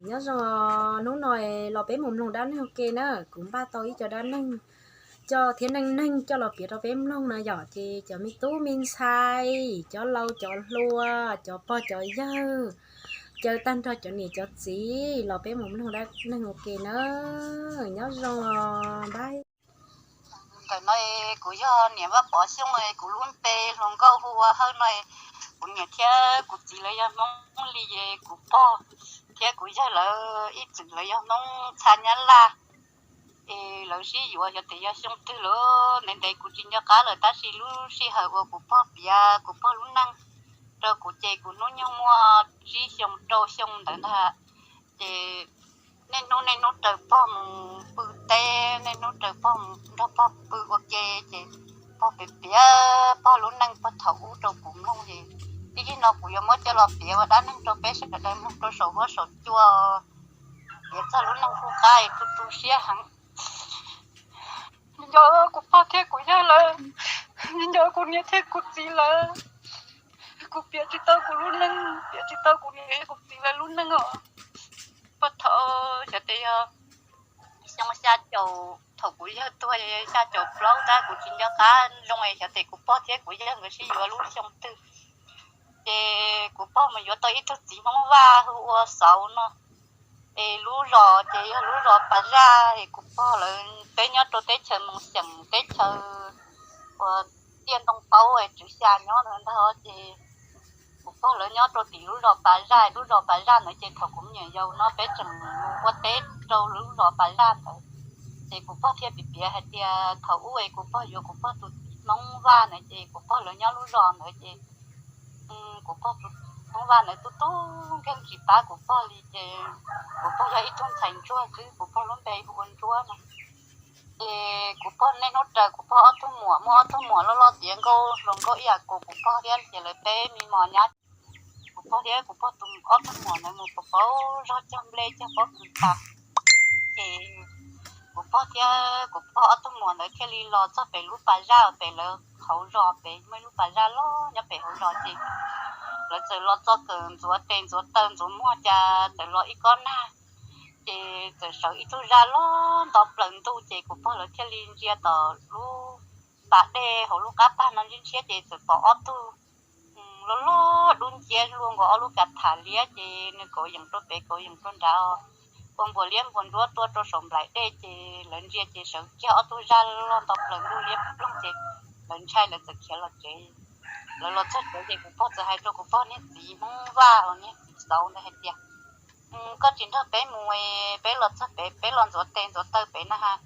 Nyob zoo, hnub no los peb mus mloog dab neeg ua ke na, kuv npaj tau ib co dab neeg coj thiab neej neeg coj los piav rau peb mloog no yom, ces cov me tub me ntxhais, cov laus cov hluas, cov pog cov yawg, caw tag nrho cov niam cov txiv los peb mus mloog dab neeg ua ke na. Nyob zoo, bye. Ntawm no kuv yog niam Vaj Pov Xyooj, kuv lub npe hluas nkauj hu ua Hawj no. Kuv niam thiab kuv txiv lawv yog Hmoob li, kuv pog thiab kuv yawg lawv ib txwm lawv yog Hmoob txha Nyab Laj. Es lawv sib yuav xyov tias yog xyoo twg lawm, ntev ntev kuv tsis nco qab lawm, tab sis lub sij hawm uas kuv pog piav kuv pog lub neej rau kuv ces kuv hnub nyoog muaj tsib xyoo rau xyoo ntawd ntag. Ces niaj hnub niaj hnub raws pog mus pw teb, niaj hnub raws pog mus nrog pog pw ua ke, ces pog piav piav pog lub neej pog thaum ub rau kuv mloog. Ces ib ntsis no kuv yuav muab coj los piav ua dab neeg rau peb sawv daws mloog rau saum huab saum cua, piav txog lub neej kuj qab tu tu siab heev. Nco kuv pog thiab kuv yawg lawv, nco kuv niam thiab kuv txiv lawv. Kuv piav tsis tau kuv lub neej, piav tsis tau kuv niam kuv txiv lawv lub neej os. Puag thaum xyov tias yog xyoo xya caum, thaum kuv yawg tuag xya caum plaub tab kuv tsis nco qab zoo es xyov tias kuv pog thiab kuv yawg nkawd sib yuav lub xyoo twg. Ces kuv pog mus yuav tau ib tug txiv Hmoob Vaj hu ua Xauv no. Es lub zos ces yog lub zos Pas Zaj, es kuv pog lawv peb nyob rau teb chaws Moos Xyeem, teb chaws uas tiaj ntoo paub es Tswv Xya nyob ntawd ntag. Ces kuv pog lawv nyob rau tim lub zos Pas Zaj, lub zos Pas Zaj ntawd ces thaum kuv me nyuam yaus no peb tseem mus ua teb rau lub zos Pas Zaj ntawd. Ces kuv pog thiaj piav piav hais tias thaum ub es kuv pog yuav kuv pog tus txiv Hmoob Vaj ntawd ces kuv pog lawv nyob lub zos ntawd ces kuv pog tus Hmoob Vaj ntawd tub tub nkeeg tsis pab kuv pog li ces kuv pog yog ib tug ntxhais ntsuag xwb, kuv pog lub npe hu ua Ntsuab no. Ces kuv pog niaj hnub raws kuv pog ob tug muam, muaj ob tug muam loj loj tiav nkauj hluas nkauj ib yam kuv, kuv pog thiab ces lawv peb me mos nyab. Kuv pog thiab kuv pog tus ob tug muam ntawd mus pauv pauv zog cog nplej cog pob kws tas. Ces kuv pog thiab kuv pog ob tug muam ntawd thiaj li los txog pem lub Pas Zaj, pem lawv hauv zos, pem muaj ib lub Pas Zaj loj nyob pem hauv zos ces lawv txawm los txog kawm ntxuav tes ntxuav taw ntxuav muag cas txawm los ib kob nag, ces txawm sawv ib tug zaj loj nto plaws ntuj ces kuv pog lawv thiaj li ntsia tom lub pas dej hauv lub qab pag no ntshiab ntshiab ces txawm pom ob tug loj loj dub nciab luaj nkaus ob lub kav tham liab ces nws kauv yees rau pem kauv yees rau nrad os, ua npuas liab npuas ntsuab tuaj rau saum nplaim dej ces lawv ntsia ces sawv kiag ob tug zaj loj nto plaws ntuj liab ploog ces lawv ntshai lawv txawm khiav los tsev. Lawv los txog tsev ces kuv pog txawm hais rau kuv pog niag txiv Hmoob Vaj uas niag txiv Xauv ntawd hais tias, koj tsis nrog peb mus, peb los txog pem peb los ntxuav tes ntxuav taw pem na has,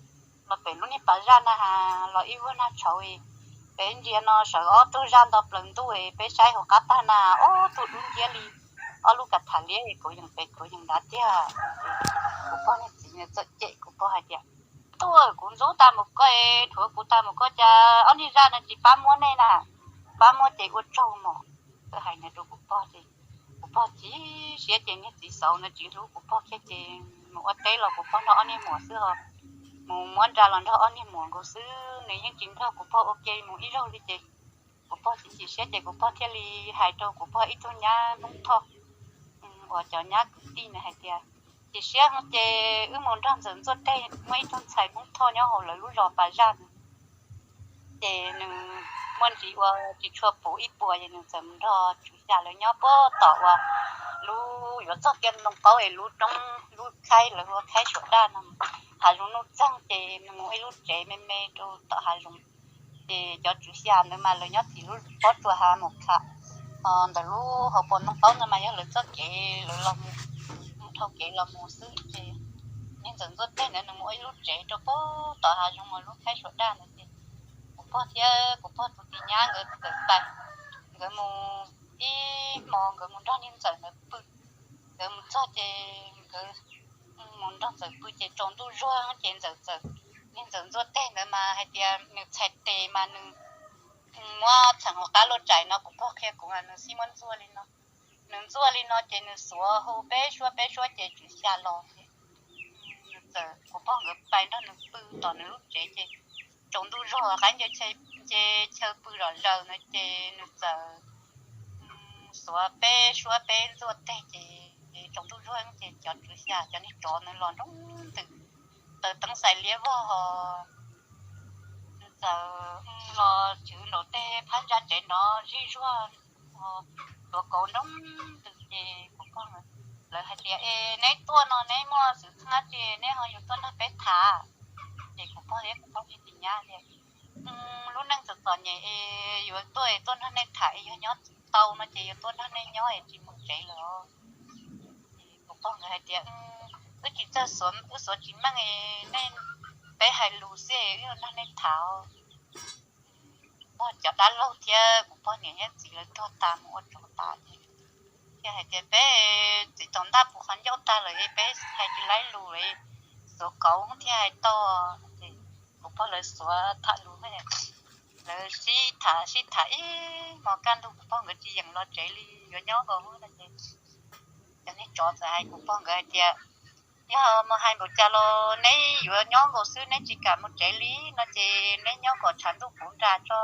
los pem lub niag pas zaj na has los ib vuag nag tshauv, peb ntsia no sawv ob tug zaj nto plaws ntuj, peb saib hauv qab tag na ob tug dub nciab li ob lub kav tham liab, kuv yeej pem kuv yeej nrad tiag. Kuv pog niag txiv txawm cem kuv pog hais tias, tuaj kuv ntxub tag mus koj, rhuav kuv tag mus koj, cas ob niag zaj no tsis pab muab nej na, pab muab ces ua tsaug mos. Txawm hais ntawd rau kuv pog ces kuv pog txiv siab ces niag txiv Xauv ntawd tsis hlub kuv pog kiag ces mus ua teb los kuv pog nrog ob niag muam xwb os, mus muab nra los nrog ob niag muam nkaus xwb, nws yeej tsis nrog kuv pog ua ke mus ib zaug li ces kuv pog txiv chim siab ces kuv pog thiaj li hais rau kuv pog ib tug nyab Hmoob Thoj uas cov nyab kwv tij ntawd hais tias, chim siab ces wb mus nrog ntxawm Ntxuaj Teg, muaj ib tug ntxhais Hmoob Thoj nyob hauv lawv lub zos pas zaj ntawd. Ces nws muaj ntsis ua tsis tshua puv ib puas ces nws txawm mus nrog Tswv Xya lawv nyob puag tom uas lub yuav txog tiaj ntoo qaub es lub roob lub khaib lawv hu ua khaib Suav Daj no, hav zoov nuj txeeg ces nws mus ib lub tsev me me rau tom hav zoov. Ces cov Tswv Xya ntawd mas lawv nyob tim lub pob tsuas hav mus kha ntawm lub hauv paus ntoo qaub ntawd mas yog lawv txoj kev lawv los mus, mus dhau kev los mus xwb ces niag ntxawm Ntxuaj Teg ntawd nws mus ua ib lub tsev rau puag tom hav zoov uas lub khaib Suav Daj ntawd ces kuv pog thiab kuv pog tus tij nyab nkawd txawm pais, nkawd mus ib hmo nkawd mus nrog niag ntxawm ntawd pw. Nkawd mus txog ces nkawd mus nrog ntxawm pw ces tsaus ntuj zuag ces ntxawm txawm, niag ntxawm Ntxuaj Teg ntawd mas hais tias nws txhais tes mas nws muab txheem hauv qab luaj tsaim no, kuv pog qhia kuv mas nws xij muab ntxuaj li no. Nws ntxuaj li no ces nws xuav hu peb suab peb suab ces Tswv Xya los ces nws txawm, kuv pog nkawd pais nrog nws pw tom nws lub tsev ces tsaus ntuj zog qaib nce chaw pw zom zaws no ces nws txawm xuav peb suab peb Ntxuaj Teg ces tsaus ntuj zuag ces cov tswv xya cov niag tsov ntawd los nroo ntws, taws teeb xais liab vog ho txawm los tswv nraum tej phab ntsa tsev nrov zig zuag, tuav kauv nroo ntws ces kuv pog lawv hais tias, Es neb tuaj no neb muaj xwm txheej dab tsi neb ho yuav tuaj nrog peb tham? Ces kuv pog thiab kuv pog niag tis nyab tias, Lub neej txom txom nyem es yuav tuaj es tuaj nrog nej tham es yog nyob tsis tau no ces yuav tuaj nrog nej nyob es tsis mus tsev lawm. Kuv pog nkawd hais tias, Wb tsis txawj xuav, wb xuav tsis meej, nej, peb hais lus xwb wb yuav nrog nej tham. Pog cov dab laug thiab kuv pog niam thiab txiv lawv tuag tas mus ua tsov tas ces thiaj hais tias, Peb txiv tom ntaj puv qhov ncauj tag lawm es peb hais tsis laib lus, xuav kauv thiaj hais tau. Ces kuv pog lawv xuav tham lus, lawv sib tham sib tham ib hmos kaj ntug kuv pog nkawd tsis yeem los tsev li, yuav nyob nkaus no ces cov niag tsov txawm hais kuv pog nkawd hais tias, Yog mus hais npaum cas los neb yuav nyob nkaus xwb, neb tsis kam mus tsev li no ces neb nyob kom tshav ntuj puv nra tso,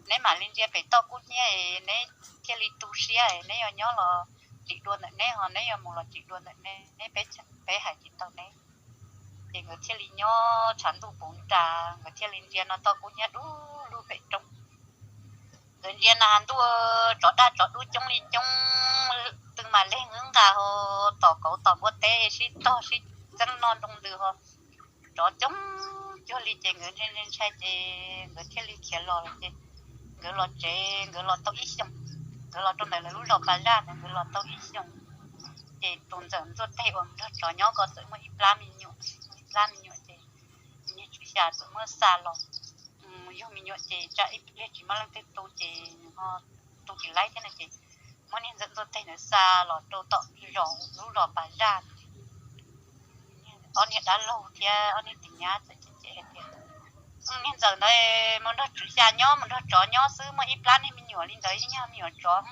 neb mam li ntsia pem toj kub hnyiab es neb thiaj li tu siab, neb yuav nyob los tsim dua ntawm neb ho neb yuav mus los tsim dua ntawm neb, peb hais tsis tau neb. Ces nkawd thiaj li nyob tshav ntuj puv nra, nkawd thiaj li ntsia no toj kub hnyiab dub lug pem roob. Nkawd ntsia na ntuj, tsov daj tsov dub coob li coob, twb mas leeg wb nqa ho tom kauv tom npua teb sib tog sib txeeb noj nroo ntws ho, tsov coob cuag li ces nkawd ntshai ntshai ces nkawd thiaj li khiav los lawm ces nkawd los tsev, nkawd los tau ib xyoos, nkawd los rau ntawm lawv lub zos Pas Zaj ntawd nkawd los tau ib xyoos. Ces tus ntxawm Ntxuaj Teg uas nrog tsov nyob ko txawm muaj ib plab me nyuam, ib plab me nyuam ces niag tswv xya txawm muab xa los. Yug me nyuam ces tsam ib pliag tsis muaj leej twg tu ces nws ho tu tsis laib thiab no ces muab niag ntxawm Ntxuaj Teg ntawd xa los rau tom zos, lub zos Pas Zaj. Ob niag dab laug thiab ob niag tis nyab txawm cem cem hais tias, Niag ntxawm ntawd mus nrog tswv xya nyob, mus nrog tsov nyob xwb, muaj ib plab niag me nyuam li ntawd yeej yog me nyuam tsov.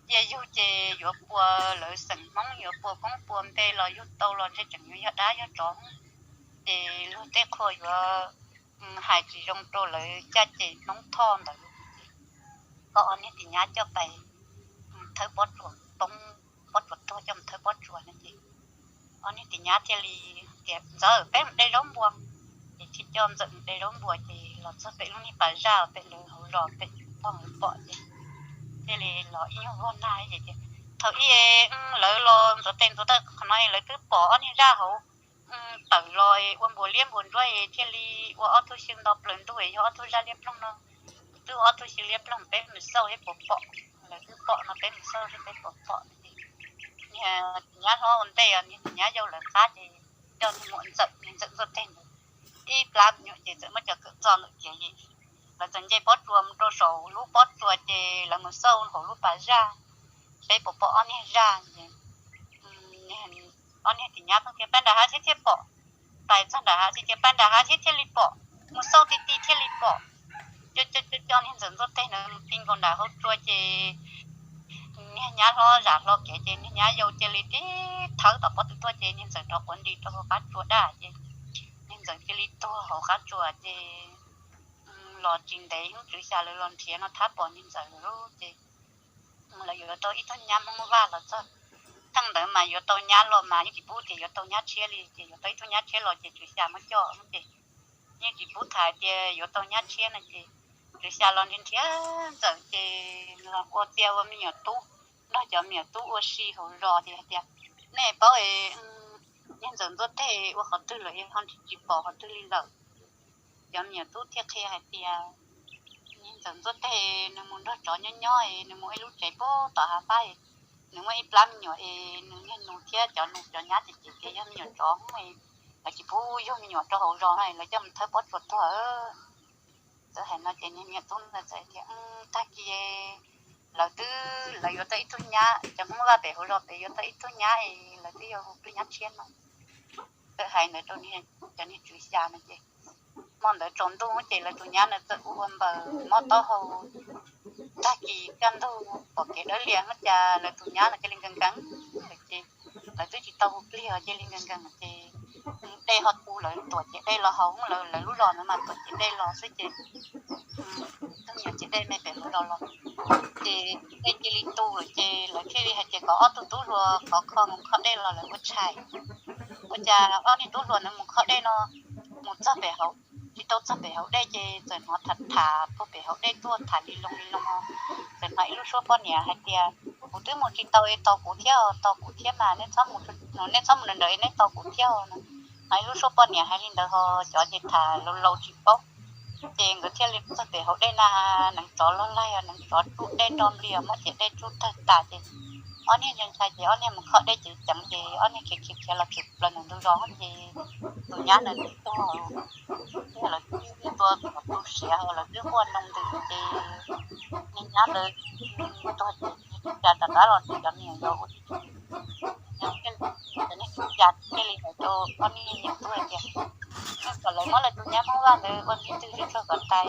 Cia yug ces yuav pua lawv xeem Hmoob, yuav pua koob pua npe los yug tau los ntshe tseem yuav yog dab yog tsov. Ces luag tej qhua yuav hais tsis zoo rau lawv caj ces Hmoob Thoj ntawd. Koj ob niag tis nyab coj pais thawb pob tsuas poob, pob tsuas tuag coj mus thawb pob tsuas no ces ob niag tis nyab thiaj li tias, Ntxawm, peb mus de zaub npua. Ces thiaj coj ntxawm mus de zaub npua ces los txog pem lub niag Pas Zaj pem lawv hauv zos pem pog lawv pom ces thiaj li los ib nyuag vog nag ces thaum ub lawv los ntxuav tes ntxuav taw qhov no lawv twb pom ob niag zaj hauv tawm los ua npuas liab npuas ntsuab es thiaj li ua ob tug xyw nto plaws ntuj es yog ob tug zaj liab ploog no. Twb ua ob tug xyw liab ploog peb mus xauj seb puas pom, lawv twb pom no peb mus xauj seb peb puas pom. Niag tis nyab hlob ua ntej, niag tis nyab yau lawv qab ces coj niag muam ntxawm, niag ntxawm Ntxuaj Teg ntawd ib plab me nyuam ces txawm muab cov kawm txo ntawm kiav ces lawv txawm nce pob tsuas mus rau saum lub pob tsuas ces lawv mus xauj hauv lub Pas Zaj seb puas pom ob niag zaj ces ob niag tis nyab pheej tias, Pab nram hav thiab thiaj pom. Pais txog nram hav thiab ces, Pab nram hav thiab thiaj li pom, mus xauj ti ti thiaj li pom. Coj coj coj niag ntxawm Ntxuaj Teg ntawd mus ti nkaus nram hauv tsua ces niag nyab hlob zam hlo kev ces niag nyab yau cia li tib thawb tom pob tw tuaj ces niag ntxawm rov quav nris rau hauv qab tsua daj ces niag ntxawm cia li tuag hauv qab tsua ces los tsis ntev hnub tswv xya lawv los nrhiav no thab pom niag ntxawm lawm ces lawv yuav tau ib tug nyab Hmoob Vaj los txog. Thaum ntawd mas yuav tau nyab los mas yeej tsis pub tias yuav tau nyab tshiab li ces yuav tau ib tug nyab tshiab los ces tswv xya muab coj ces yeej tsis pub tham tias yuav tau nyab tshiab no ces tswv xya los nrhiav nrhiav ntxawm ces los ua txia ua me nyuam tub, nrog cov me nyuam tub ua si hauv zos ces hais tias, Nej paub es niag ntxawm Ntxuaj Teg ua qhov twg lawm es ho tsis pom qhov twg li lawm? Cov me nyuam tub thiaj qhia hais tias niag ntxawm Ntxuaj Teg nws mus nrog tsov nyob nyob es nws mus ib lub tsev puag tom hav fab es nws muaj ib plab me nyuam es nws niag nus thiab cov nus cov nyab ces cem tias yog me nyuam tsov es lawv tsis pub yug me nyuam rau hauv zos no es lawv coj mus thawb pob tsuas tuag. Txawm hais no ces niag me nyuam tub ntawd txawm tias, Tag kis lawv twb, lawv yuav tau ib tug nyab, cov Hmoob Vaj pem hauv zos pem yuav tau ib tug nyab es lawv twb yuav hu plig nyab tshiab no. Txawm hais ntawd rau cov niag tswv xya no ces hmo ntawd tsaus ntuj ces lawv tus nyab ntawd txawm ua npaws mob taub hau tag kis kaj ntug pom kev dawb lias no cas lawv tus nyab no cia li nkees nkees lawm ces lawv twb tsis tau hu plig cia li nkees nkees ces dej ho tu lawv tuam ciam dej los haus, lawv lub zos ntawd mas tuam ciam dej los xwb ces tus me nyuam ciam dej me pem hauv zos los Ces dej cia li tu lawm ces lawv thiaj li hais tias kom ob tug tub hluas khov kho mus kho dej los lawv ua tshais. Ua cas ob niag tub hluas ntawd mus kho dej no, mus txog pem hauv, tsis tau txog pem hauv dej ces txawm hnov tham tham puag pem hauv dej tuaj tham li loo li loo, txawm hnov ib lub suab poj niam hais tias, kuv twb mus tsis tau es tos kuv thiab, tos kuv thiab mas, nej txhob mus ntawd es nej tos kuv thiab no. Hnov ib lub suab poj niam hais li ntawd ho cov ces tham laus laus tsis paub. Ces nkawd thiaj li txog pem hauv dej na, neev tsov loj laig, neev tsov tsuj dej nro nplias, muab ciam dej tsuj tawg tas ces ob niag ntshai ntshai ces ob niag mus kho dej ceev ceev ces ob niag khiav khiav khiav los tshwm plaws ntawm ntug zos ces tus nyab ntawd twb tuag, thiab lawv twb tua kom tu siav, lawv twb quaj nroo ntws ces niag nyab ntawd tuag ces cas rov qab los nrog cov niam yau ua cas thiaj li hais rau ob niag niam tub hais tias, kom lawv muab lawv tus nyab Hmoob Vaj ntawd ua ntiv twg tsuag kom tas,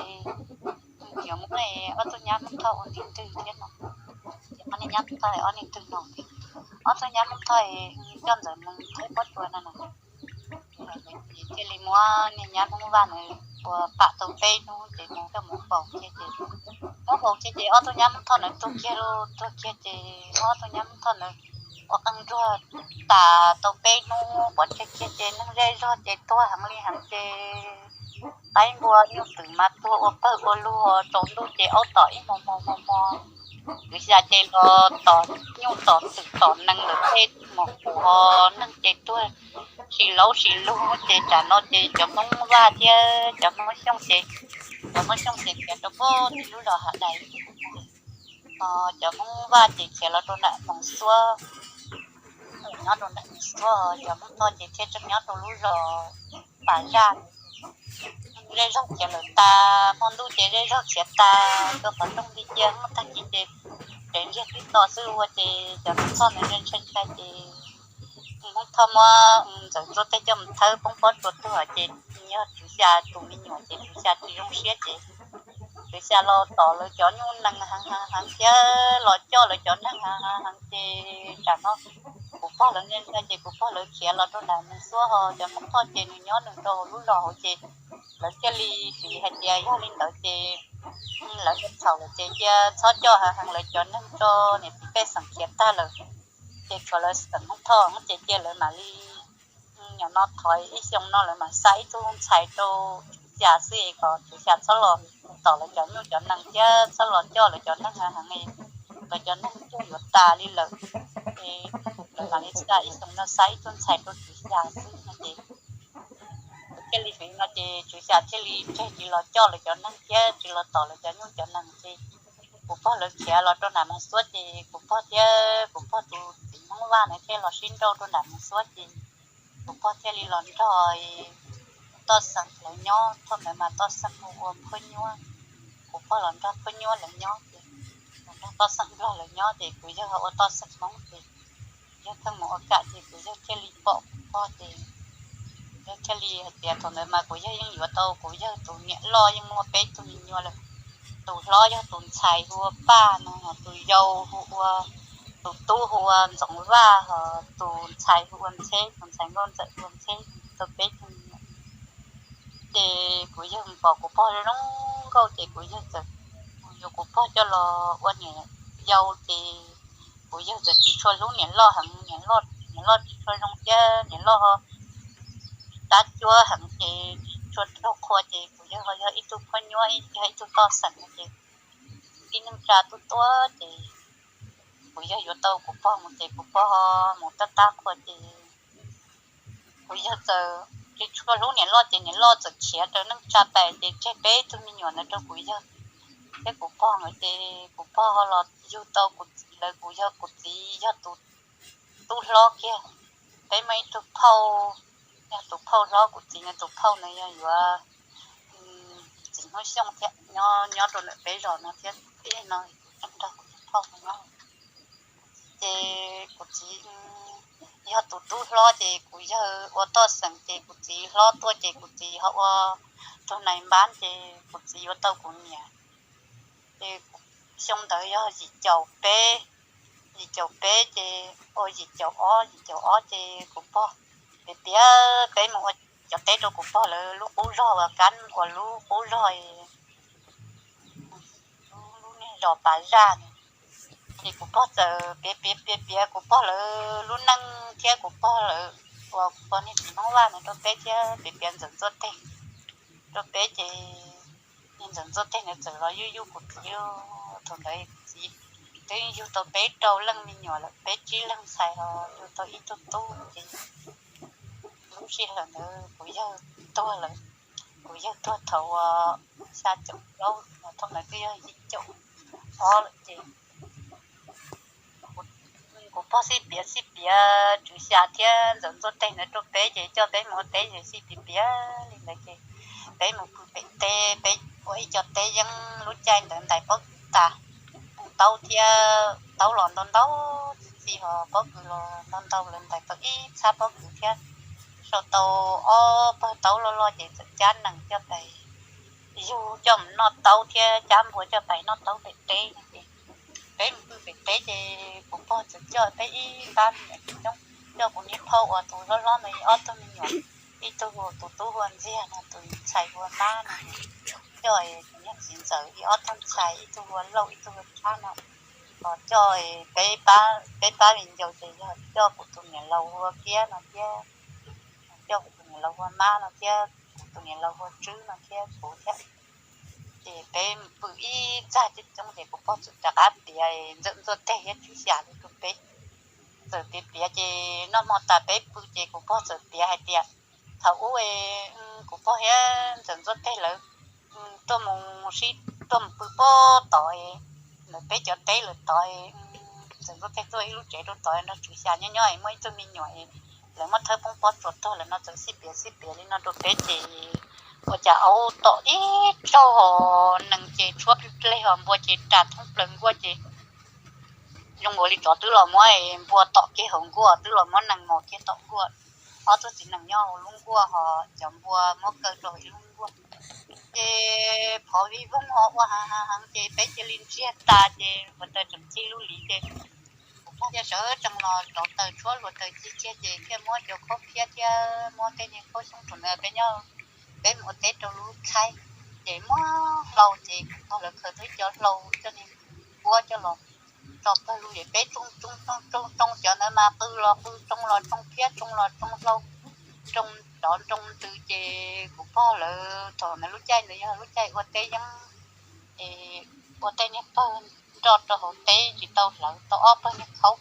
yuav muab ob tug nyab Hmoob Thoj ua ntiv twg thiab no. Ces ob niag nyab Hmoob Thoj ob niag twg no, ob tug nyab Hmoob Thoj coj Ntxawm mus thawb pob tsuas no no. Ces thiaj li muab niag nyab Hmoob Vaj ntawd ua pam tau peb hnub ces mus coj mus faus kiag ces, muab faus kiag ces ob tug nyab Hmoob Thoj ntawd tuag kiag lauj, tuag kiag ces muab ob tug nyab Hmoob Thoj ntawd ua qee nruag tas tau peb hnub pov tseg kiag ces neeg zej zog ces tuag heev li heev ces qaib npua nyuj twm mas tuag ua pawg ua lug, tsaus ntuj ces aub tom ib hmos hmos hmos hmos, kwv xya ces los tom nyuj tom twm tom nees lawm tej mus qus ho neeg ces tuag sis laub sis lug ces tsam no ces cov Hmoob Vaj thiab cov Hmoob Xyooj ces, cov Hmoob Xyooj ces khiav rau pem tim lub zos Hav Dais, cov Hmoob Vaj ces khiav los rau nram Moos Xuab, nyob rau nram Moos Xuab, cov Hmoob Thoj ces thiaj tseem nyob rau lub zos Pas Zaj. Zej zog khiav lawm tas, hmo ntuj ces zej zog khiav tas, rau qhov rooj nti cia hmo tag kis ces tsev ntsiag twb to xwb ua ces cov Hmoob Thoj ntawd ntshai ntshai ces Hmoob Thoj muab Ntxawm Ntsuab Teg coj mus thawb poob pob tsuas tuag ces yog Tswv Xya tus me nyuam ces Tswv Xya tsis zoo siab ces Tswv Xya los tom lawv cov nyuj nees heev heev heev thiab los coj lawv cov neeg heev heev heev ces tsam no kuv pog lawv ntshai ntshai ces kuv pog lawv khiav los rau nram Moos Xuab ho cov Hmoob Thoj ces nws nyob nws rau hauv lub zos hauv ces lawv thiaj li txiv hais tias yog li ntawd ces lawv ua txhaum lawm ces cia txhob coj heev heev lawv cov neeg tso, niam txiv pej xeem khiav tag lawm ces tshuav lawv xeem Hmoob Thoj ces cia lawv mam li, nim no thov ib xyoo no lawv mam xa ib tug ntxhais rau Tswv Xya xwb es kom Tswv Xya txhob los tom lawv cov nyuj cov nees thiab txhob los coj lawv cov neeg heev heev, lawv cov neeg tuag yuav tas li lawm es lawv mam li xa ib xyoo no xa ib tug ntxhais rau Tswv Xya xwb no ces thiaj li vim no ces Tswv Xya thiaj li tseg tsis los coj lawv cov neeg thiab tsis los tom lawv cov nyuj cov nees ces kuv pog lawv khiav los rau nram Moos Xuab ces kuv pog thiab kuv pog tus txiv Hmoob Vaj ntawd thiaj los sib nrauj rau nram Moos Xuab ces kuv pog thiaj li los nrog toj xeem lawv nyob. Thaum ntawd mas toj xeem hu ua Phuab Nyuab, kuv pog los nrog Phuab Nyuab lawv nyob ces los nrog toj xeem Nplog lawv nyob ces kuv yawg ua toj xeem Hmoob ces yawg pheej mus ua kam ces kuv yawg thiaj li pom kuv pog ces yawg thiaj li hais tias thaum ntawd mas kuv yawg yeej yuav tau kuv yawg tus niam loj yeej muaj peb tug me nyuam lawm. Tus hlob yog tus ntxhais hu ua Paj no, tus yau hu ua, tus tub hu ua Ntxoov Vaj, ho tus ntxhais hu ua Ntxheb, tus ntxhais nkauj Ntxawm hu ua Ntxheb, tau peb tug me nyuam. Ces kuv yawg mus pom kuv pog zoo nkauj ces kuv yawg txawm yuav kuv pog coj los ua niam yau ces kuv yawg txawm tsis tshua hlub niam loj heev, niam loj, niam loj tsis tshua zoo thiab niam loj ho tab cuab heev ces tsis tshua raug qhua ces kuv yawg ho yog ib tug Phuab Nyuab, yog ib tug toj xeem no ces tib neej tsa tuaj tuaj ces kuv yawg yuav tau kuv pog mus ces kuv pog ho mus tab tab qhua ces kuv yawg txawm tsis tshua hlub niam loj ces niam loj txawm khiav raws neej tsa pais ces tseg peb tug me nyuam ntawd rau kuv yawg thiab kuv pog nkawd ces kuv pog ho los yug tau kuv txiv lawv, kuv yawg, kuv txiv yog tus tub hlob kiag. Peb muaj ib tug phauj, yog tus phauj hlob, kuv txiv nws tus phauj ntawd yog yuav txiv Hmoob Xyooj thiab nyob rau ntawm peb zos no thiab, no nrog kuv tus phauj nyob. Ces kuv txiv yog tus tub hlob ces kuv yawg ua toj xeem ces kuv txiv hlob tuaj ces kuv txiv ho ua rau nais npab ces kuv txiv yuav tau kuv niam. Ces xyoo ntawd yog yim caum peb, yim caum peb ces, ua yim caum ob, yim caum ob ces kuv pog, ces tias peb mus ua cov teb rau kuv pog lawv lub qub zog uas kab uas lub qub zog, lub niag ros pas zaj no. Ces kuv pog txawm piav piav piav piav kuv pog lawv lub neej thiab kuv pog lawv uas kuv pog niag txiv Hmoob Vaj no rau peb thiab piav piav Ntxawm Ntxuaj Teg rau peb ces niag Ntxawm Ntxuaj Teg ntawd txawm los yug yug kuv txiv. Thaum ntawd txiv twb yug tau peb rau leej me nyuam lawm, peb tsib leeg ntxhais los yug tau ib tug tub ces lub sij hawm ntawd kuv yawg tuag lawm. Kuv yawg tuag thaum uas xya caum plaub, thaum ntawd twb yog yim caum ob lawm ces kuv pog xij piav xij piav Tswv Xya thiab Ntxawm Ntxuaj Teg ntawd rau peb ces coj peb mus ua teb ces xij piav piav li ntawd ces peb mus pw pem teb, peb ua ib co teb yeeb. Lub caij ntawd ntais pob kws tas, taub thiab taub los ntau ntau, txiv ho pob kws los ntau ntau, lawv ntais tau ib txhab pob kws thiab sau tau ob pawg taub loj loj ces txawm cab nees coj pais yug coj mus noj taub thiab cab npua coj pais noj taub pem teb no ces peb mus pw pem teb ces kuv pog txawm coj peb ib pab me nyuam coob, coj kuv niag phauj uas tus hlob hlob ntawd ob tug me nyuam, ib tug hu ua tus tub hu ua Ntxiag no, tus ntxhais hu ua Mab no, coj kuv niag txiv ntxawm ib ob tug ntxhais, ib tug hu ua Lauj ib tug hu ua Tshab no, ho coj peb pab viv ncaus ces yog coj kuv tus niam laus hu ua Kiab no thiab, coj kuv tus niam laus hu ua Mab no thiab, kuv tus niam laus hu ua Tswb no thiab kuv thiab. Ces peb pw ib txaj coob coob ces kuv pog txawm rov qab piav Ntxawm Ntxuaj Teg thiab Tswv Xya rau peb. Txawm piav piav ces noj hmo tas peb pw ces kuv pog txawm piav hais tias thaum ub kuv pog thiab Ntxawm Ntxuaj Teg lawv tuaj mus sib, tuaj mus pw pob tod, ntawm peb cov teb lawm tod, Ntxawm Ntxuaj Teg tuaj ib lub tsev rau tod nrog Tswv Xya nyob nyob muaj ib tug me nyuam, lawv muab thawb poob pob tsuas tuag lawm no. Txawm xij piav xij piav li no rau peb ces ua cas aub tom ib tsaug, nees ces tshuab plig pleg ho npua ces ras thoob plaws nkuaj ces zoo nkaus li tsov twb los muab npua tom kiag hauv nkuaj, twb los muab nees mos kiag tom nkuaj. Ob tug txiv nees nyob hauv lub nkuaj ho cov npua muab kaw rau hauv ib lub nkuaj. Ces phov vij voog ho ua heev heev heev ces peb cia li ntsiag tas ces hluav taws tseem cig lub liv ces kuv pog thiaj sawv tsees los rauv taws tshuab hluav taws cig kiag ces thiaj muab cov khaub phiab thiab muab tej niag khaub xyoob rau ntawd peb nyob, peb mus ua teb rau lub khaib. Ces muab hlau ces kuv pog lawv khaws tau ib co hlau coj niag kuab coj los tso pawg lug ces peb tsoo tsoo tsoo tsoo cov ntawd mas qw los qw, tsoo los tsoo phiab, tsoo los tsoo hlau, tsoo tsov tsoo ntws ces kuv pog lawv thaum ntawd lub caij ntawd yog lub caij ua teb yeeb, es ua tej niag pawg nroj rau hauv teb tsis tau hlawv, tau ob pawg niag khaub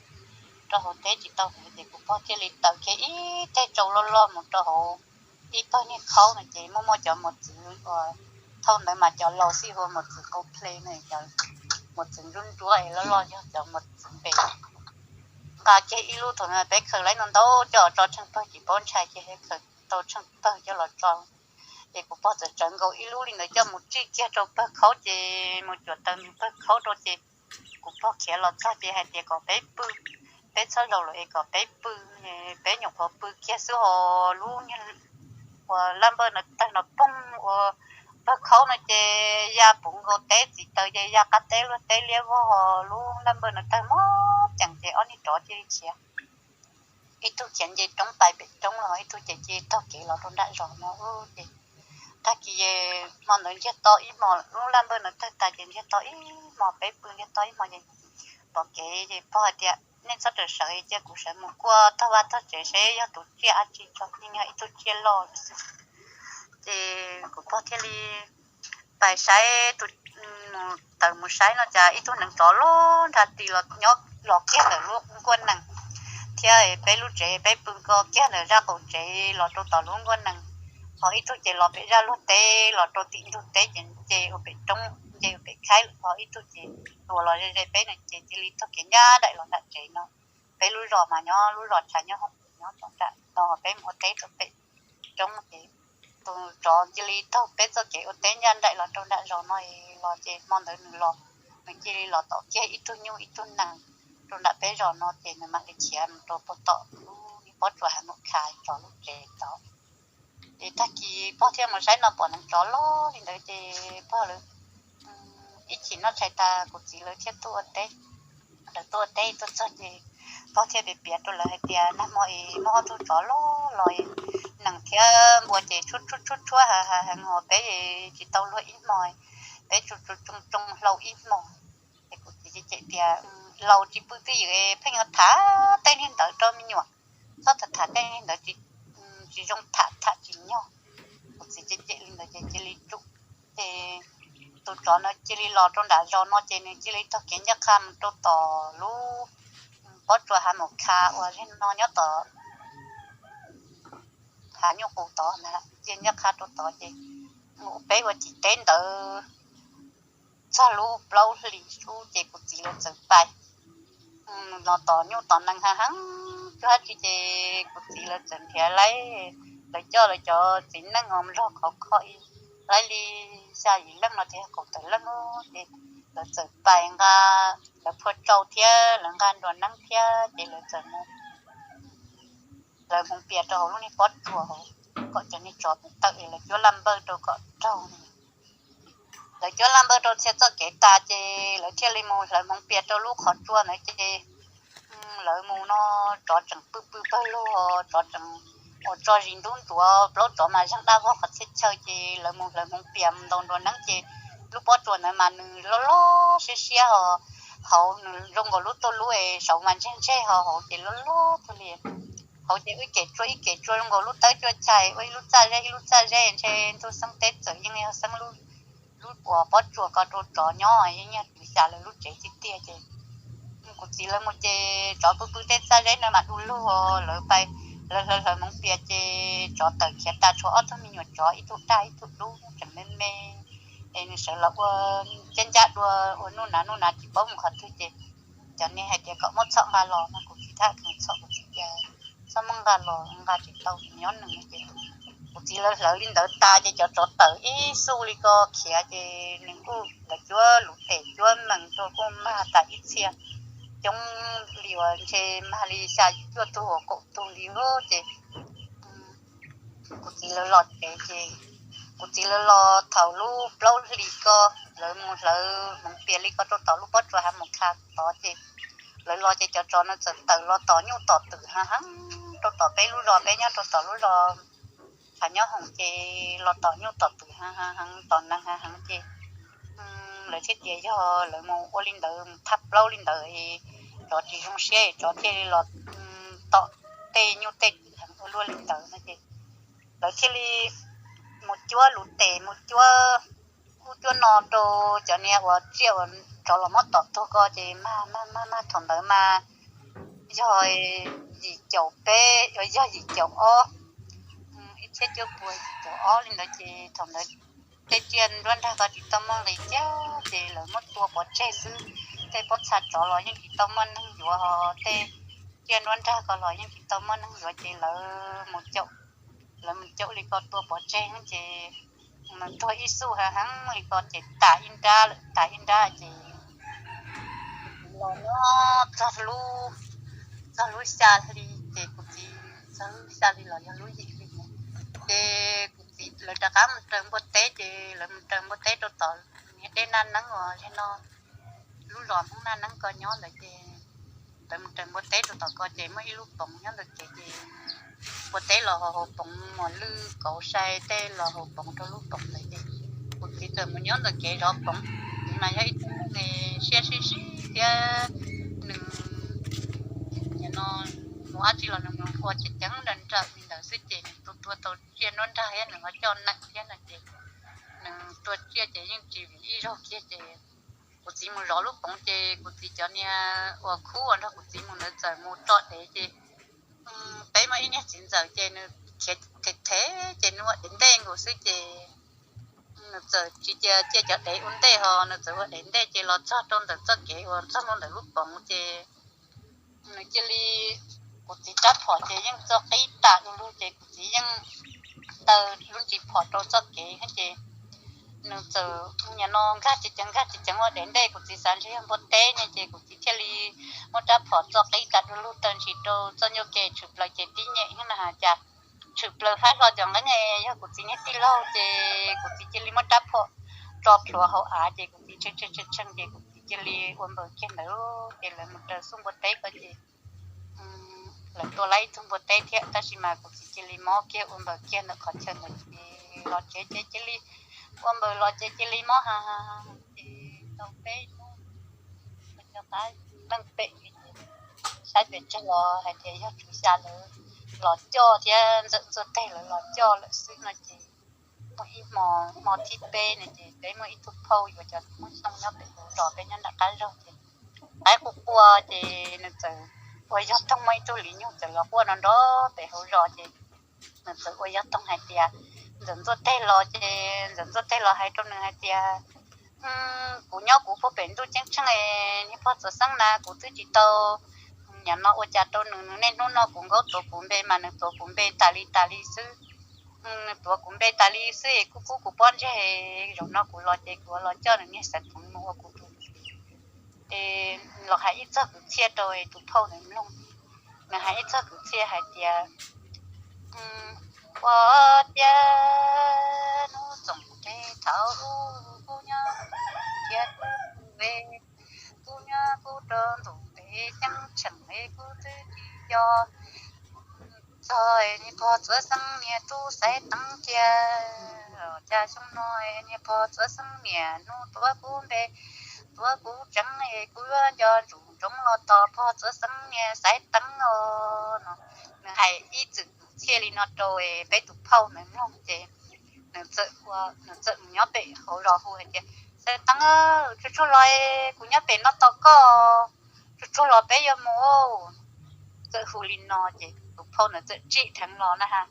rau hauv teb tsis tau hlawv ces kuv pog thiaj li taws kiag ib teg tsau loj loj mus rau hauv ib pawg niag khaub no ces muaj muaj cov mos txwv uas thaum ntawd mas cov laus xij hu ua mos txwv qau ple no, cov mos txwv nruab nruab es loj loj yog cov mos txwv npe. Nqa kiag ib lub thaum ntawd peb khaws lawv ntau ntau coj tso tsheej pawg tsis paub ntshai ces khaws tau tsheej pawg coj los tso. Ces kuv pog txawm tsawv nkaus ib lub li ntawd coj mus tsij kiag rau pawg khaub ces mus cuam taws ntws pawg khaub rau ces kuv pog khiav los txog ces hais tias kom peb pw, peb txhob zaum lawm es kom peb pw. Peb nyuam qhuav pw kiag xwb ho lub niag uas laj npawj no tawg no poog ua pawg khaub no ces ya puv nkaus teb txiv taws ces ya qab teb luag teb liab vog ho lub laj npawj no tawg mob cees ces ob niag tsov cia li khiav. Ib tug khiav nce roob pais pem roob los ib tug ces cia li taug kev los rau nram zos no ces tag kis hmo ntawd ntsiag to ib hmos, lub laj npawj no tawg tas ces ntsiag to ib hmos, peb pw ntsiag to ib hmos ces pom kev ces pog hais tias nej txhob rawm sawv, cia kuv sawv mus kuaj tog vaj tog tsev seb yog tus tsiaj dab tsi tso, yeej yog ib tug tsiaj loj xwb. Ces kuv pog thiaj li pais saib, mus tawm mus saib no cas ib tug neev tsov loj nrag ti los nyob los kiag ntawm lub nkuaj nees thiab peb lub tsev, peb pw nkaus kiag ntawm zaj qaum tsev los rau tom lub nkuaj nees. Ho ib tug ces los pem zaj luag teb los rau tim ntug teb ces nce ua pem roob, nce ua pem khaib, ho ib tug ces tuaj los ze ze peb no ces cia li taug kev ncaj nraim los nram tsev no. Peb lub zos mas nyob lub zos tshav nyob hauv, nyob rau nram no peb mus ua teb rau pem roob ces tus tsov cia li taug peb txoj kev ua teb ncaj nraim los rau nram zos no los ces hmo ntawd nws los, nws cia li los tom kiag ib tug nyuj ib tug nees rau nram peb zos no ces nws mam li khiav mus rau puag tom lub niag pob tsuas hav mus kha tsov lub tsev tod. Ces tag kis pog thiaj mus saib no pom neev tsov loj li ntawd ces pog lawv ib chim noj tshais tas kuv txiv lawv thiaj tuaj ua teb. Lawv tuaj ua teb tuaj txog ces pog thiaj piav piav rau lawv hais tias nag hmo es muaj ob tug tsov loj los, nees thiab npua ces tshuab tshuab tshuab tshuab heev heev heev os, peb tsis tau luag ib hmos, peb tsoo tsoo tsoo hlau ib hmos. cem tias, Laus tsis pw twj ywm pheej yuav tham tej neeg ntawd rau me nyuam, txhob tham tham tej neeg ntawd, tsis zoo tham, tham tsis nyog. Kuv txiv cem cem li ntawd ces cia li tsum. Ces tus tsov no cia li los rau nram zos no ces nws cia li taug kev ncaj qha mus rau tom lub pob tsuas hav maum kha uas li no nyob tom hav nyuj qus tod na, cia li ncaj qha rau tod ces peb ua ciam teb ntawd txog lub plaub hlis sub ces kuv txiv lawv txawm pais los tom nyuj tom nees hav heev cuag dab tsi ces kuv txiv lawv txawm nrhiav laib, lawv coj lawv cov txiv neej ho nrog khov kho ib laib li xya yim leej no thiab kaum tawm leej ces lawv txawm pais nqa, lawv phua tsau thiab lawv nqa nruas neeb thiab ces lawv txawm mus, lawv hmoov pias rau hauv lub niag pob tsuas kom cov niag tsov tawm es lawv cuab laj npawj rau kom raug. Lawv cuab laj npawj rau txhia txoj kev tas ces lawv thiaj li mus hlawv hmoov pias rau lub qhov tsua ntawd ces lawv mus no tsov tseem pw pw pawg lug, tsov tseem ua tso zis ntub ntsuav, plaub tsov mas zeeg dab vog qhov txhia chaw ces lawv mus hlawv hmoov pias mus ntaus nruas neeb ces lub pob tsuas ntawd mas nws loj loj siab siab ho hauv nws zoo nkaus lub tuj lub es saud mas ntseg ntseg ho hauv ces loj loj tuag li. Hauv ces ib kem tsua ib kem tsua zoo nkaus lub tawb tsua chais ua ib lub txaj zeb ib lub txaj zeb ntshe ntug xeeb teb txawm yeej yog xeeb lub uas pob tsuas ko rau tsov nyob yeej yog tus xya lawv lub tsev tiag tiag ces kuv txiv lawv mus ces tsov pw pw tej txaj zeb na mas du lug lawv pais, lawv hlawv hlawv hmoov pias ces tsov tawm khiav tas tshuav ob tug me nyuam tsov ib tug daj ib tug dub tseem me me es nws sawv los ua cab ncab dua ua nuj nas nuj nas tsis paub mus qhov twg ces cov niag hais tias kom muab txhom nqa los no kuv txiv thiaj mus txhom kuv txiv tias txhob muab nqa los nqa tsis tau nyob nws ces kuv txiv lawv hlawv li ntawd tas ces cov tsov tawm ib xu li ko khiav ces nws kuj lawv cuab luv tes cuab mees rau kuj mag tas ib txhia coob li uas ntshe mag li xya cuaj tug uas kaum tug li ces kuv txiv lawv los tsev ces kuv txiv lawv los thaum lub plaub hlis ko lawv mus hlawv hmoov pias li ko rau tom lub pob tsuas hav mus kha tod ces lawv los ces cov tsov no txawm tawm los tom nyuj tom twm hav heev rau tom peb lub zos peb nyob rau tom lub zos hav nyob hoom ces los tom nyuj tom twm hav heev tom nees hav heev ces lawv thiaj tias yog lawv mus ua li ntawd mus thab plaub li ntawd es tsov tsis zoo siab tsov thiaj li los tom tej nyuj tej twm heev ua luaj li ntawd no ces lawv thiaj li mus cuab luv tes mus cuab ub cuab no rau cov niag uas tsiaj uas tsov los muab tom tuag ko ces mag mag mag mag thaum ntawd mas yog yim caum peb yog yim caum ob, ib txhiab cuaj puas yim caum ob li ntawd ces thaum ntawd tej tsiaj nruab nrag ko tsis tau muaj nqis kiag ces lawv muab tua pov tseg xwb. Tej pob txha tsov los yeej tsis tau muaj neeg yuav ho tej tsiaj nruab nrag ko los yeej tsis tau muaj neeg yuav ces lawv mus caum, lawv mus caum li ko tua pov tseg ces nws tuag ib xub hav heev li ko ces tas ib nrab lawm tas ib nrab ces los nyob txog lub, txog lub xya hli ces kuv txiv, txog lub xya hli los yog lub yim hli ces kuv txiv lawv rov qab mus raws npua teb ces lawv mus raws npua teb rau tom niag dej Naj Neeb uas li no lub zos Hmoob Naj Neeb ko nyob ntawd ces lawv mus raws npua teb rau tom ko ces muaj ib lub poov nyob ntawd kev ces npua teb los haus haus poov, muas lwj kauv sai tej los haus poov rau lub poov ntawd ces kuv txiv txawm mus nyob ntawm kev zov poov. Kuv txiv mas yog ib tug neeg siab sib sib thiab nws nim no mus dab tsi los nws mus ua ceev ceev nrawm nrawm li ntawd xwb ces nws tua tua tau tsiaj nruab nrag thiab nws ho coj neeg thiab no ces nws tua tsiaj ces yeej tsis vim ib zaug kiag ces kuv txiv mus zov lub poov ces kuv txiv cov niag uas khub uas nrog kuv txiv mus ntawd txawm mus tso dev ces peb muaj ib niag txiv ntxawm ces nws khiav them them ces nws ua dev ntej nkaus xwb ces nws txawm tsis cia cia cov dev ua ntej ho nws txawm ua dev ntej ces los txog rau ntawm txoj kev uas txog rau ntawm lub poov ces nws cia li, kuv txiv rab phom ces yeej txo qib tas du lug ces kuv txiv yeej taw lub ntsis phom rau txoj kev ces nws txawm nim no nkag ceev ceev nkag ceev ceev ua dev ntej kuv txiv xav ntshe yog npua teb ne ces kuv txiv thiaj li muab rab phom txo qib tas du lug taw ntsis rau txoj ncauj ke tshwm plaws ces tib nyem hab na has cas tshwm plaws fab hlo cov nqeeb, yog kuv txiv niag tij laug ces kuv txiv cia li muab rab phom tso plhuav hauv av ces kuv txiv tshee tshee tshee ces kuv txiv cia li ua npaws kiag ntawd ces lawv mus raws xub npua teb ko ces lawv tua lawv ib tug npua teb thiab tab sis mas kuv txiv cia li mob kiag ua npaws kiag ntawm qhov chaw ntawd ces los tsev ces cia li ua npaws los ces cia li mob ha ha ces tau peb hnub, nco qab leej pem li ces saib pes tsawg los hais tias yog tswv xya lawv los coj thiab Ntxawm Ntxuaj Teg lawv los coj lawm xwb no ces muaj ib hmo, hmo thib peb no ces peb muaj ib tug phauj yuav cov Hmoob Xyooj nyob pem hauv zos, peb nyob nram qab zog ces qaib quaj quaj ces nws txawm ua yog toog, muaj ib tug Lis Nyoog txawm los quaj nrov nrov pem hauv zos ces nws txawm ua yog toog hais tias Ntxawm Ntxuaj Teg los ces Ntxawm Ntxuaj Teg los hais rau nws hais tias, kuv nyob kuv puag pem ntuj ceeb tsheej es niag pog Txuas Xeeb na kuv twb tsis tau nim no ua cas rau nws, nws niaj hnub no kuv nkaub tuav kuv npe mas nws tuav kuv npe tas li tas li xwb. Nws tuav kuv npe tas li xwb es kuj kub kuv pob ntseg. Zaum no kuv los ces kuv los coj nws niag xeev kheev mus ua kuv tus txiv. Es los hais ib txog kwv txhiaj rau tus phauj ntawd mloog. Nws hais ib txog kwv txhiaj hais tias, ua tias hnub txoos tes thaum ub kuv nyob thiab kuv ve, kuv nyob kuv rau ntuj pem ceeb tsheej es kuv twb tsis nco txog niag pog Txuas Xeeb niag tub Xaiv Teev kiag. Cas xyoo no niag pog Txuas Xeeb niaj hnub tuav kuv npe, tuav kuv tsev es kuv yuav nco ntsoov ntsoov los tos pog Txuas Xeeb niag Xaiv Teev os no. Nws hais ib txwm kwv txhiaj li no rau peb tus phauj ntawd mloog ces nws txawm mus nyob pem hauv zos hu hais tias, Xaiv Teev, tsuag tsuag los, kuv nyob pem no tos koj, tsuag tsuag los peb yuav mus. Txawm hu li no ces tus phauj ntawd txawm tsim dheev los na ha.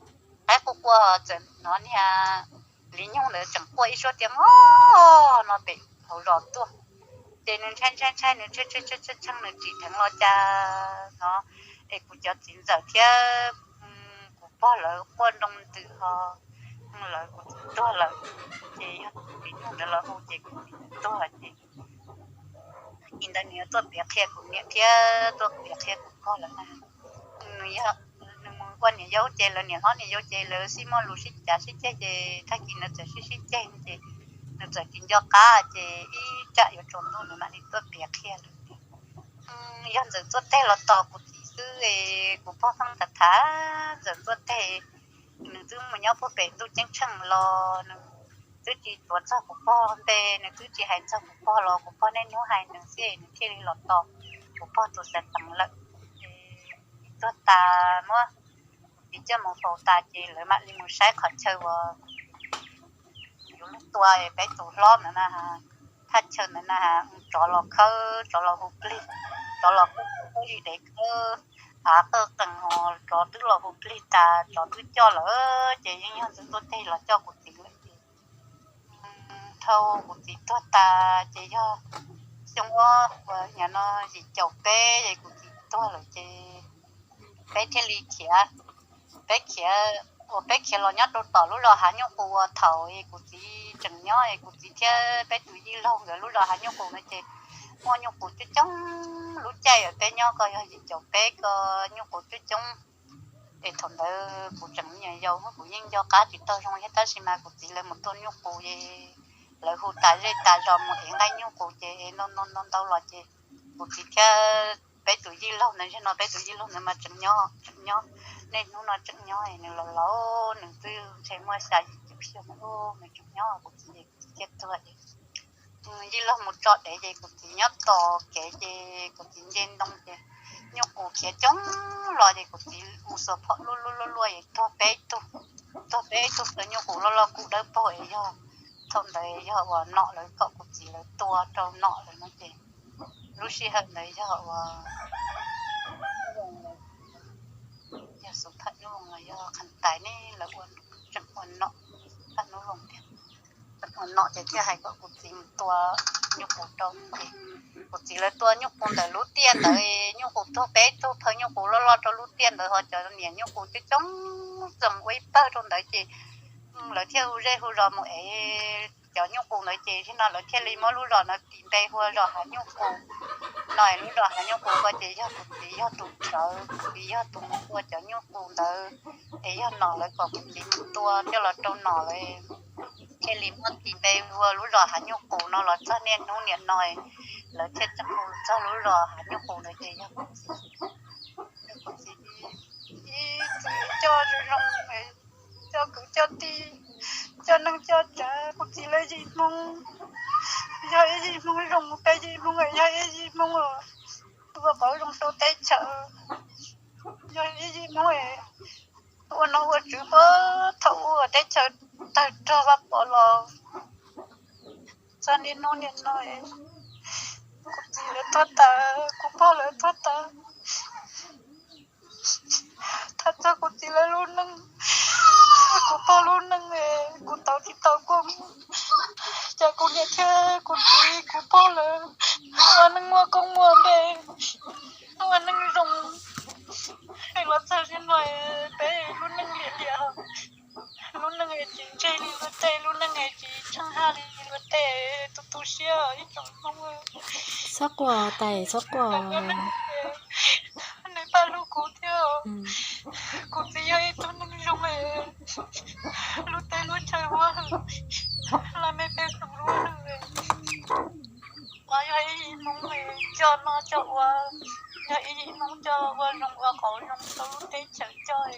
Qaib quaj quaj txawm hnov niag Lis Nyoog ntawd tseem quaj ib suab tias, Mog! No pem hauv zos tuaj. Ces nws ntshai ntshai ntshai, nws tshee tshee tshee, nws tsim dheev los cas no es kuv cov txiv ntxawm thiab kuv pog lawv quaj nroo ntws ho, lawv, kuv txiv tuag lawm. Ces yog Lis Nyoog ntawd los hu ces kuv txiv tuag ces tag kis ntawd nws yuav tuaj piav qhia kuv niam thiab tuaj piav qhia kuv pog lawv na. Nws mus ua niam yau ces lawv niam hlob niam yau ces lawv sib muaj lus sib cav sib ceg ces tag kis nws txawm sib sib ceg ces nws txawm tsis nco qab ces ib tsam yuav tsaus ntuj nws mam li tuaj piav qhia lawv tias, yog Ntxawm Ntxuaj Teg los tos kuv txiv xwb es kuv pog pheej tham tham Ntxawm Ntxuaj Teg, nws twb mus nyob puag pem ntuj ceeb tsheej los nws twb tsis tuav txog kuv pog npe, nws twb tsis hais txog kuv pog los kuv pog niaj hnub hais nws xwb nws thiaj li los tos kuv pog tus Xaiv Teev lawm. Ces tuag tas muab kuv txiv coj mus faus tas ces lawv mam li mus saib qhov chaw uas yuav luag tua peb tus hlob ntawd na, thaj chaw ntawd na, tsov los khawb, tsov los hu plig, tsov los khawb, khawb ib dev khawb av qawj qees, tsov twb los hu plig tas, tsov twb coj lawm ces yeej yog Ntxawm Ntxuaj Teg los coj kuv txiv lawm ces dhau kuv txiv tuag tas ces yog xyoo ob uas nim no yim caum peb es kuv txiv tuag lawm ces peb thiaj li khiav, peb khiav, uas peb khiav los nyob rau tom lub zos Hav Nyuj Qus uas thaum kuv txiv tseem nyob es kuv txiv thiab peb tus yij laug nkawd lub zos Hav Nyuj Qus no ces muaj nyuj qus coob coob. Lub caij uas peb nyob ko yog yim caum peb ko, nyuj qus coob coob. Es thaum ntawd kuv tseem me nyuam yaus kuv yeej nco qab tsis tau zoo thiab tab sis mas kuv txiv lawv mus tua nyuj qus es lawv hu tas zej tas zos mus ev nqaij nyuj qus ces ntau ntau ntau ntau los ces kuv txiv thiab peb tus yij laug ntawd, zaum no peb tus yij laug ntawd mas tseem nyob, tseem nyob, niaj hnub no tseem nyob, nws laus laus, nws twb ntshe muaj xya yim caum xyoo, nws tseem nyob, kuv txiv ces kuv txiv thiaj tuag ces yij laug mus tso dev ces kuv txiv nyob tos kev ces kuv txiv nce ntoo ces nyuj qus khiav coob los ces kuv txiv mus xuas phom luaj luaj luaj luaj es tuag peb tug, tuag peb tug, tau nyuj qus loj loj kub dawb paug es yog thaum ntawd yog uas nom lawv kom kuv txiv lawv tua rau nom lawv no ces lub sij hawm ntawd yog uas yog Xub Phaj Nub Voos los yog Qhas Tais ne, lawv ua, tseem ua nom, Xub Phaj Nub Voos tiag, tseem ua nom ces thiaj hais kom kuv txiv mus tua nyuj qus rau ces kuv txiv lawv tua nyuj qus ntawm lub tiaj ntawd, nyuj qus tuag peb tug, phaw nyuj qus loj loj rau lub tiaj ntawd ho cov niam nyuj qus coob coob txawm ua ib pawg rau ntawd ces lawv thiaj hu zej hu zos mus ev cov nyuj qus ntawd ces zaum no lawv thiaj li muab lub zos ntawd tis npe hu ua zos Hav Nyuj Qus no. Lub zos Hav Nyuj Qus ko ces yog kuv txiv yog tus sawv, kuv txiv yog tus mus tua cov nyuj qus ntawd es yog nom lawv kom kuv txiv mus tua coj los rau nom lawv thiaj li muab tis npe hu ua lub zos Hav Nyuj Qus no los txog niaj hnub niam no lawv thiaj tseem hu txog lub zos Hav Nyuj Qus ntawd ces yog kuv txiv, yog kuv txiv ib txwm coj zoo zoo, coj kwv coj tij, coj neej coj tsav, kuv txiv lawv yim Hmoob Yog ib yim Hmoob zoo, peb yim Hmoob yog ib yim Hmoob, ua qauv zoo rau teb chaws. Yog ib yim Hmoob ua nom ua tswv puag thaum ub teb chaws tawg rog Vaj Pov los txog niaj hnub niaj no, kuv txiv lawv tuag tas, kuv pog lawv tuag tas, tham txog kuv txiv lawv lub neej, kuv pog lub neej, kuv tau tsis tau kuj, cas kuv niam thiab kuv txiv kuv pog lawv ua neej muaj koob muaj npe, ua neej zoo, es los txog niaj hnub no peb lub neej liam liam, lub neej tsis ntseeg li luag tej, lub neej tsis tshee haj li luag tej, tu tu siab ib tsoom Hmoob. Txhob quaj tais, txhob quaj. Nws pab hlub kuv thiab. Kuv txiv yog ib tug neeg zoo, lub teb lub chaw huab, laj mej pej xeem lub neej, yog ib yim Hmoob coj noj coj ua, yog ib yim Hmoob coj ua zoo ua qauv zoo rau lub teb chaws coj.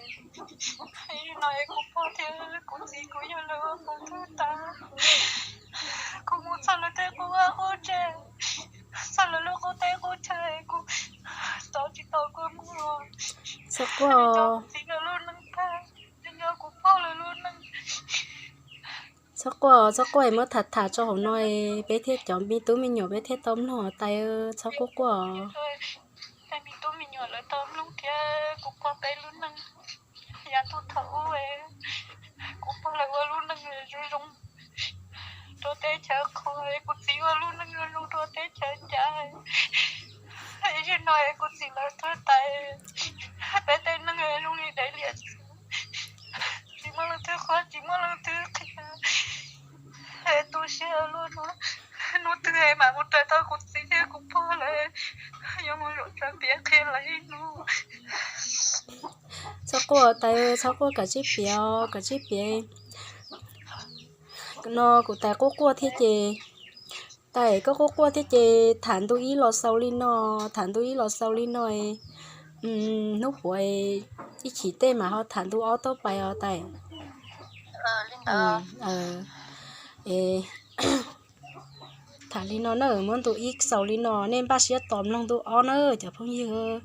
Ib no es kuv pog thiab kuv txiv kuv yawg lawv ua kuv tub tas, kuv mus txog lawv tej qub vaj qub tsev, txog lawv lub qub teb qub chaw, kuv tau tsis tau kuj mus. Txhob quaj, txiv lawv lub neej tag, nyob kuv pog lawv lub neej. Txhob quaj, txhob quaj, muab tham tham tso hauv no, peb thiaj cov me tub me nyuam peb thiaj tau mloog tais, txhob quaj quaj. Tej me tub me nyuam lawv tau mloog thiab kuv pog peb lub neej. Yav ntuj thaum ub, kuv pog lawv ua lub neej zoo zoo rau teb chaws qhua, kuv txiv ua lub neej zoo zoo rau teb chaws ncav. Ib zaug no kuv txiv lawv tuag tas, peb tej neeg zoo li dev liam, tsis muaj leej twg qhuas, tsis muaj leej twg qhia. Tu siab luaj no, hnub twg mam mus raws tau kuv txiv thiab kuv pog lawv, yuav mus zaum tsav piav qhia lawv ib hnub. Txhob quaj tais, txhob quaj, kav tsij piav, kav tsij piav. No kuv tais quaj quaj thiab ces, tais koj quaj quaj thiab ces tham ntu ib los xaus li no, tham ntu ib los xaus li no. Hnub puav ib chim tej mas ho tham ntu ob tuaj pais os tais. Tham li no na, muab ntu ib xaus li no, nej npaj siab tos mloog ntu ob na cov phooj ywg.